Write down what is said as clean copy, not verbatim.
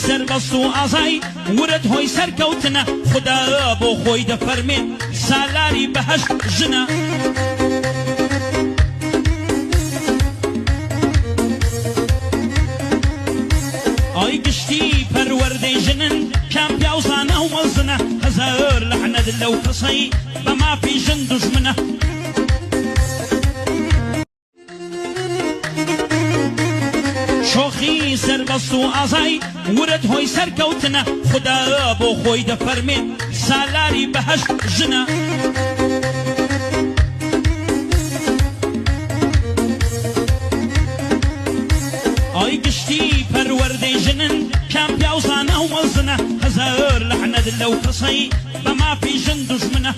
سەربەست و ئازای ورەت هۆی سەرکەوتنە، خودا بۆ خۆی دەفەرمێ سالاری بەهەشت ژنە. ئای گشتی پەروەردەی ژنن کام پیاو زانا و مەزنە، هەزار لەعنەت لەو کەسەی بە مافی ژن دوژمنە. شۆخی سەربەست و ئازای ورەت هۆی سەرکەوتنە، خودا بۆ خۆی دەفەرمێ سالاری بەهەشت ژنە. ئای گشتی پەروەردەی ژنن کام پیاو زانا و مەزنە، هەزار لەعنەت لەو کەسەی بە مافی ژن دوژمنە.